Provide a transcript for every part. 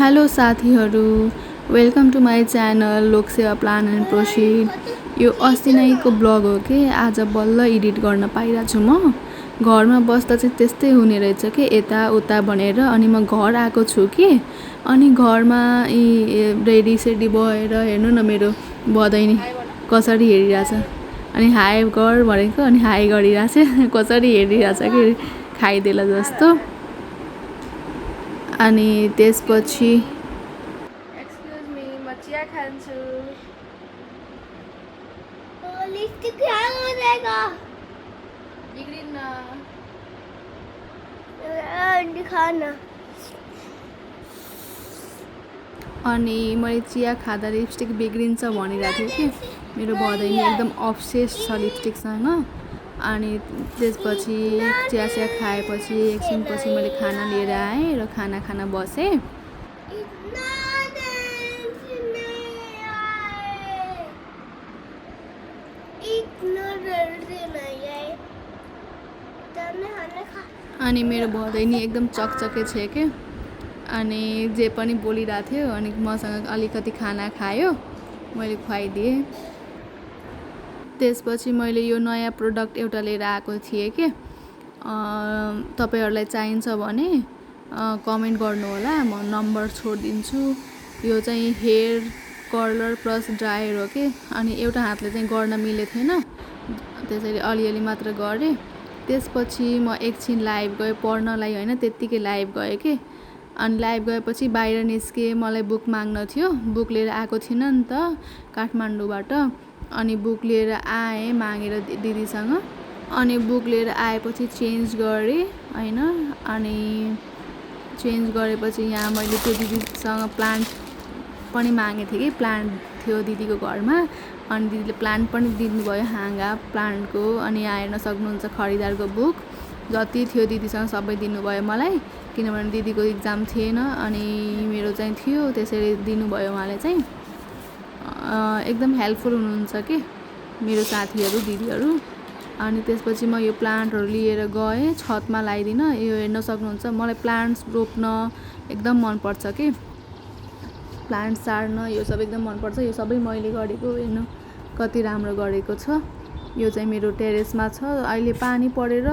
Hello साथीहरू, welcome to my channel Loksewa plan and proceed. यो अस्ति नैको ब्लग हो कि आज बल्ल एडिट गर्न पाइरहेको छु म। घरमा बस्दा चाहिँ त्यस्तै हुने रहेछ कि यता उता भनेर अनि म घर आएको छु कि अनि घरमा रेडी सेडी भएर हेर्नु न मेरो बदैनी कसरी हेरिरहेछ। अनि हाई गर भनेको अनि हाई गरिरहेछ कसरी हेरिरहेछ कि खाइदेला जस्तो। अनि त्यसपछि एक्सक्युज मी म चिया खान्छु। लिपस्टिक लगाउँदैगा बिग्रिन्न खाना। अनि मैले चिया खाँदा लिपस्टिक बिग्रिन्छ भनिरहेको थिएँ कि मेरो बदैनी एकदम अब्सेस छ लिपस्टिकसँग। अनि त्यसपछि चिया खाएपछि एकछिनपछि मैले खाना लिएर आएँ र खाना खान बसेँ। अनि मेरो बदैनी एकदम चकचके छ के अनि जे पनि बोलिरहेको थियो अनि मसँग अलिकति खाना खायो, मैले खुवाइदिएँ। त्यसपछि मैले यो नयाँ प्रोडक्ट एउटा लिएर आएको थिएँ कि तपाईहरुलाई चाहिन्छ भने कमेन्ट गर्नु होला, म नम्बर छोडिदिन्छु। यो चाहिँ हेयर कर्लर प्लस ड्रायर हो कि अनि एउटा हातले चाहिँ गर्न मिलेको थिएन, त्यसैले अलिअलि मात्र गरेँ। त्यसपछि म एकछिन लाइभ गएँ पढ्नलाई होइन, त्यत्तिकै लाइभ गएँ कि अनि लाइभ गएपछि बाहिर निस्केँ। मलाई बुक माग्न थियो, बुक लिएर आएको थिइनँ नि त काठमाडौँबाट। अनि बुक लिएर आएँ मागेर दिदीसँग। अनि बुक लिएर आएपछि चेन्ज गरेँ होइन। अनि चेन्ज गरेपछि यहाँ मैले त्यो दिदीसँग प्लान्ट पनि मागेको थिएँ कि प्लान्ट थियो दिदीको घरमा। अनि दिदीले प्लान्ट पनि दिनुभयो हाँगा प्लान्टको। अनि यहाँ हेर्न सक्नुहुन्छ खरिदारको बुक जति थियो दिदीसँग सबै दिनुभयो मलाई, किनभने दिदीको इक्जाम थिएन अनि मेरो चाहिँ थियो, त्यसैले दिनुभयो उहाँले चाहिँ। एकदम हेल्पफुल हुनुहुन्छ कि मेरो साथीहरू दिदीहरू। अनि त्यसपछि म यो प्लान्टहरू लिएर गएँ छतमा लगाइदिन। यो हेर्न सक्नुहुन्छ, मलाई प्लान्ट्स रोप्न एकदम मनपर्छ कि प्लान्ट सार्न यो सब एकदम मनपर्छ। यो सबै मैले गरेको, हेर्नु कति राम्रो गरेको छ। यो चाहिँ मेरो टेरेसमा छ। अहिले पानी परेर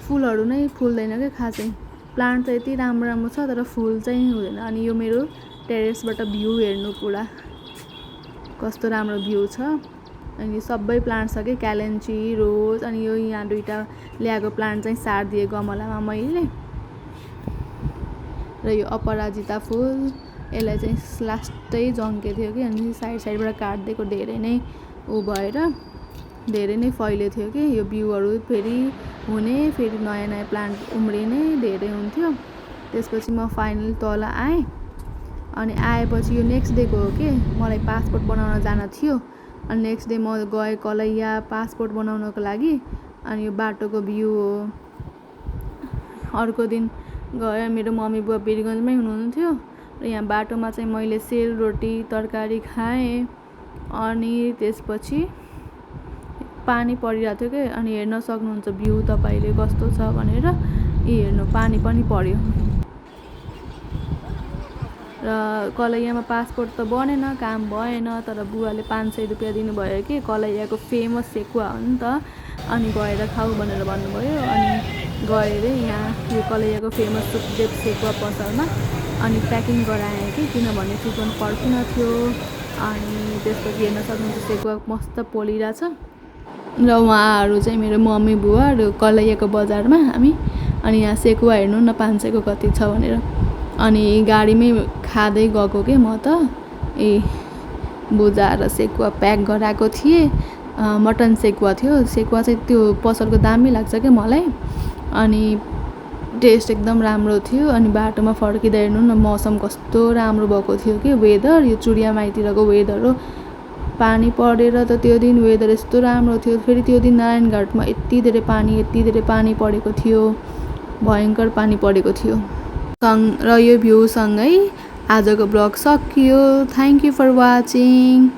फुलहरू नै फुल्दैन क्या खासै। प्लान्ट त यति राम्रो राम्रो छ तर फुल चाहिँ हुँदैन। अनि यो मेरो टेरेसबाट भ्यू हेर्नु पुरा कस्तो राम्रो भ्यू छ। अनि सबै प्लान्ट छ कि क्यालेन्ची रोज। अनि यो यहाँ दुईटा ल्याएको प्लान्ट चाहिँ सारिदिएँ गमलामा मैले। र यो अपराजिता फुल यसलाई चाहिँ लास्टै जङ्के थियो कि अनि साइडबाट काटिदिएको, धेरै नै भएर धेरै नै फैले थियो कि यो बिउहरू फेरि हुने, फेरि नयाँ नयाँ प्लान्ट उम्रिने धेरै हुन्थ्यो। त्यसपछि म फाइनली तल आएँ। अनि आएपछि यो नेक्स्ट डेको हो कि मलाई पासपोर्ट बनाउन जान थियो। अनि नेक्स्ट डे म गएँ कलैया पासपोर्ट बनाउनको लागि। अनि यो बाटोको भ्यू हो। अर्को दिन गएँ, मेरो मम्मी बुवा वीरगन्जमै हुनुहुन्थ्यो र यहाँ बाटोमा चाहिँ मैले सेलरोटी तरकारी खाएँ। अनि त्यसपछि पानी परिरहेको थियो कि अनि हेर्न सक्नुहुन्छ भ्यू तपाईँले कस्तो छ भनेर। हेर्नु पानी पनि पर्यो र कलैयामा पासपोर्ट त बनेन, काम भएन। तर बुवाले 500 रुपियाँ दिनुभयो कि कलैयाको फेमस सेकुवा हो नि त, अनि गएर खाऊ भनेर भन्नुभयो। अनि गएर यहाँ यो कलैयाको फेमस सुखदेव सेकुवा पसलमा अनि प्याकिङ गराएँ कि किनभने चिकन पर्खिन थियो। अनि त्यसपछि हेर्न सक्नुहुन्छ सेकुवा मस्त पोलिरहेछ। र उहाँहरू चाहिँ मेरो मम्मी बुवा र कलैयाको बजारमा हामी। अनि यहाँ सेकुवा हेर्नु न 500 को कति छ भनेर। अनि गाडीमै खाँदै गएको कि म त बुझा र सेकुवा प्याक गराएको थिएँ। मटन सेकुवा थियो। सेकुवा चाहिँ त्यो पसलको दामी लाग्छ क्या मलाई। अनि टेस्ट एकदम राम्रो थियो। अनि बाटोमा फर्किँदा हेर्नु न मौसम कस्तो राम्रो भएको थियो कि वेदर, यो चुडियामाईतिरको वेदर हो। पानी परेर त त्यो दिन वेदर यस्तो राम्रो थियो। फेरि त्यो दिन नारायणघाटमा यति धेरै पानी परेको थियो, भयङ्कर पानी परेको थियो। र यो भ्यूसँगै आजको ब्लग सकियो। Thank you for watching.